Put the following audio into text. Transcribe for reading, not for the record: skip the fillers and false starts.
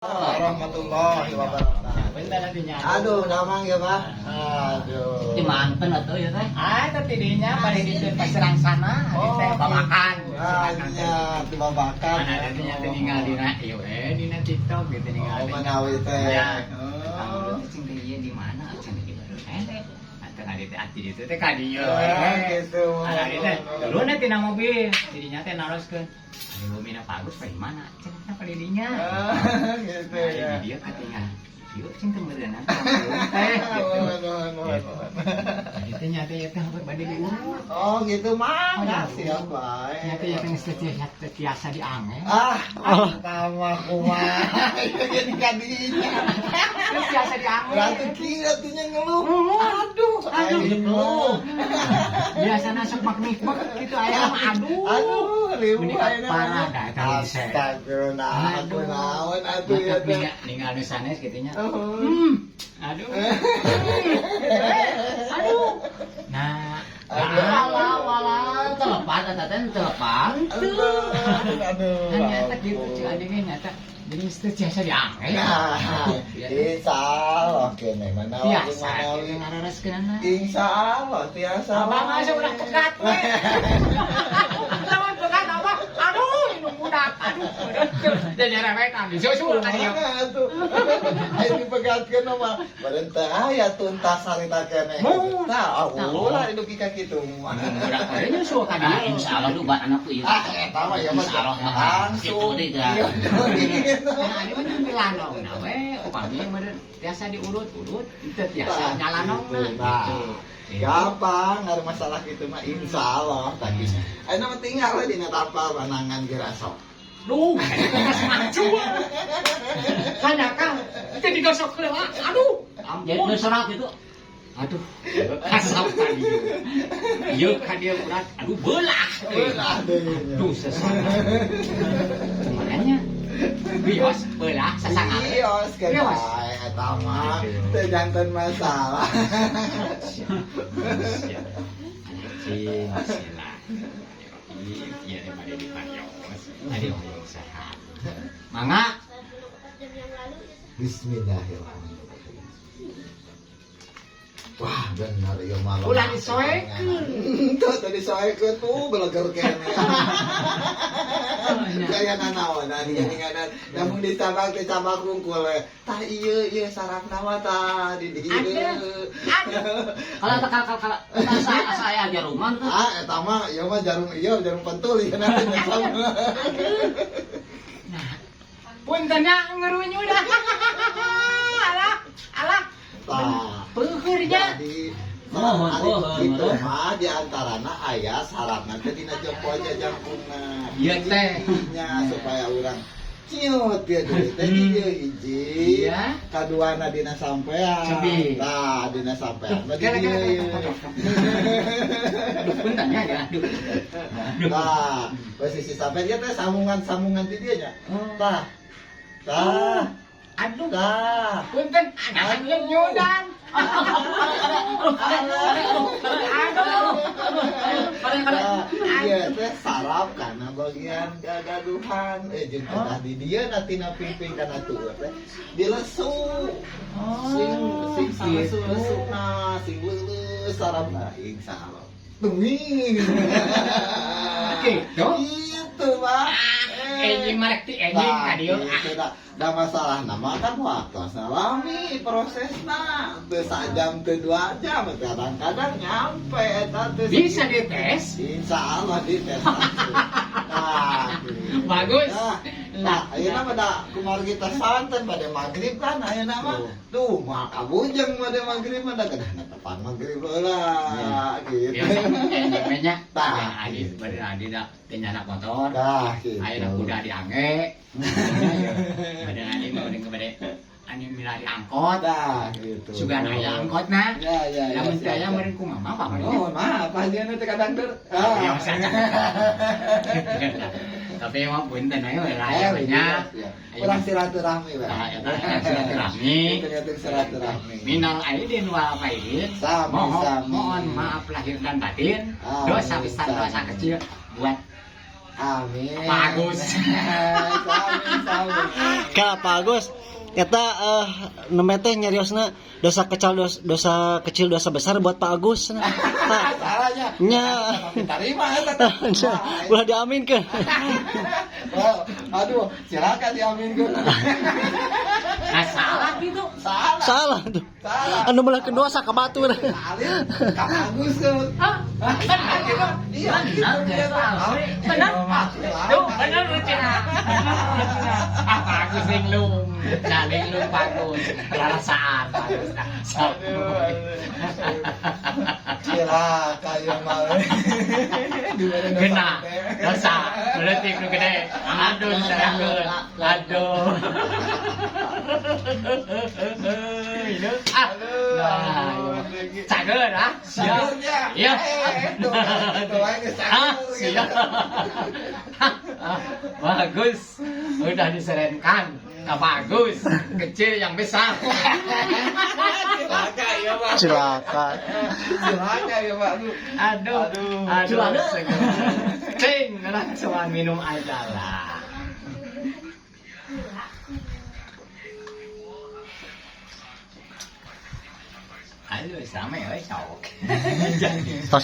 Warahmatullahi wabarakatuh. Bentar nantinya. Aduh, damang ya, Pak. Aduh. Di manten atuh ya teh. Ah, tapi dinya pada di pasirang sana, di teh babakan. Ah, iya, di babakan. Mana nantinya teh ninggal dina ieu eh dina TikTok gitu ninggal. Oh, Manawi teh. Ya. Oh. Kamu teh cing teh ieu di mana? Cing teh di eh. Atau ngadi teh ati itu teh ka dieu Ah, eh. gitu. Ada teh dulu nanti na mobil, jadinya teh naroskeun. Ari bumina bagus pa di mana? Cing teh pa di dinya. Ah, gitu Nah, ya. di dieu katingal. Ieu cing teh meureunana teh gitu. Mohon, mohon, mohon. Jadi teh nya teh ieu teh bade diurut. Oh, gitu mah. Oh, Nah, iya. siap bae. Nya teh ieu teh geus teu tiasa diange. Ah, sama kumaha. Itu jadi kadinya. Teu tiasa diange. Berarti kira tuh ngeluh. Aduh, Aduh. aing ngeluh. Biasana sok mak-mikmek gitu aya mah aduh. Aduh, ribu Meni ayeuna. parah dah eta bisa. Astagfirullah, aku naon atuh ya Mata teh. Ninggal nu sanes kitu nya. Oh. Aduh. Aduh. Nah, Aduh. Alah walah telepan eta teh telepan. Aduh, aduh. Kan nyata gitu cik adingnya nyata. Jadi mesti tiasa diange. Nah, Ya. insya Allah kene mana Tiasa manawi. gitu ngarareskeunana. Insya Allah tiasa. Abang mah udah pegat we. Lamun pegat abang, aduh ini budak, aduh. Jadi rewetan disusul ka dieu. Mana atuh? Ayo dipegatkeun mah. Baren teh aya tuntas harita keneh. Mun. Tah, ulah dugi ka kitu mah. Budak teh nyusul ka Nah, dieu. insya Allah ubat anakku ieu. Ah, eta mah ya mah Insya Allah mah. langsung. Gitu deh, dah. Iya, Nah, ini mah nyelandong na we, upami meureun tiasa diurut-urut, teu tiasa nyalanongna Nah, gitu. gampang, ada masalah gitu mah insya Allah. Tapi, ayo mah tinggal we dina tapal panangan geura sok. Duh, geus maju. Kanyakal, teu digosok heula. Aduh, Jadi ampun. nu serat itu. Aduh, kasap ka dieu. Ieu ka dieu urat, aduh beulah. Beulah deui nya. Aduh, sesana. Kumaha? Bios beulah sasangar. Bios ke Bios. bae eta mah teu janten masalah. Siap. Siap. Cing, sila. Iya, daripada di parios. Adi hoyong sehat. Mangga. Bismillahirrahmanirrahim. Wah, bener ya malam. Ulah disoekeun. Tuh tadi soekeun tuh beleger keneh. Gaya nanaonan geuninganan. Namun ditabak teh tabak wungkul we. Tah ieu ieu sarafna mah tah di dieu. Aduh. Kalau kalau kalau kalau saya jaruman tuh. Ah, eta mah ieu mah jarum ieu jarum pentul ieu nanti sama. Nah, puntennya ngerunyu dah. Alah, alah. Tah. Peuheurnya. Jadi Mohon, ari mohon, kitu mohon. mah di antarana aya sarafna teh dina jempol jajangkungna. Ieu teh. Nya supaya urang ciut ya deui teh di dieu hiji. Iya. Kaduana dina sampean. Cobi. Tah, dina sampean. Mah di Kela, dieu kela, ieu. kela. Aduh, puntennya ya. Aduh. Aduh. Tah, posisi sampean ieu teh sambungan-sambungan di dieu nya. Oh. Tah. Tah. Aduh. Tah. Punten, anak nyudan. Aduh. Aduh. Nah, iya teh saraf karena bagian gagaduhan eh jeung kedah di dieu na tina pingping kana tueur teh dilesu sing sing salesu-lesuna sing leuleus sarafna insyaallah tunging. Gitu? Gitu mah. Enjing marek ti enjing ka dieu. Gitu dah. Da masalah nama kan waktu lami prosesna teu sajam teu 2 jam, kadang-kadang nyampe eta teh. Bisa dites. Insya Allah dites langsung. Nah, gitu. Bagus. Nah, nah, ayeuna mah da kumargi kita santen pada maghrib kan ayeuna mah. Tuh, mah kabujeng pada maghrib mah da kedah tepan maghrib heula gitu. Biasa enjing nya. Tah. Adi bade adi da teu nyanak motor. Tah, gitu. Ayeuna kuda diangge. Bade adi mah bade bade anu milari angkot. Tah, gitu. Sugan aya angkotna. Ya. Lamun teu siap, aya siap. meureun kumaha Pak meureun. Oh, maaf, aja nanti kadang ter. Ah. Tapi emang punten ayo lah Eh, nya. iya. Urang silaturahmi, Pak. Nah, eta silaturahmi. Itu silaturahmi. Minal aidin wal faizin. Sami, Mohon, sami. mohon maaf lahir dan batin. Amin, Dosa besar, sami. dosa kecil buat Amin. Bagus. Sami sami. Ka Pak Agus, eta nembe teh nyariosna dosa kecil dosa, dosa kecil dosa besar buat Pak Agus. Nah, Pak. Salahnya. Nya. Tapi tarima eta teh. Ulah diaminkeun. Wah, aduh, silakan diaminkeun. Nah, salah gitu. Salah. Salah tuh. Salah. Anu meulahkeun dosa ka batur. Salin ka Agus keun. Hah? Benar gitu. Iya, Benar, gitu. ya, salah. Benar. Tuh, benar lucu. Ah, bagus linglung. Nah, linglung bagus. Perasaan bagus. Nah, sok. Aduh, aduh. Cilaka ya mah. Di mana dosa Kena teh. dosa. Berarti nu gede. Aduh, serahkeun. Aduh. Ah. Nah, iya. Cager ah. Siap. Cagernya. Iya. Eh, tuh, tuh, aja cager, Ah, gitu. siap. Bagus. Udah diserenkan. Nah, bagus. Kecil yang besar. Cilaka ya, Pak. Cilaka. Cilaka ya, Pak. Aduh. Aduh. Aduh. Aduh. Cilaka. Cing, langsung minum aja lah. Aduh, sama ya, sok. Tos.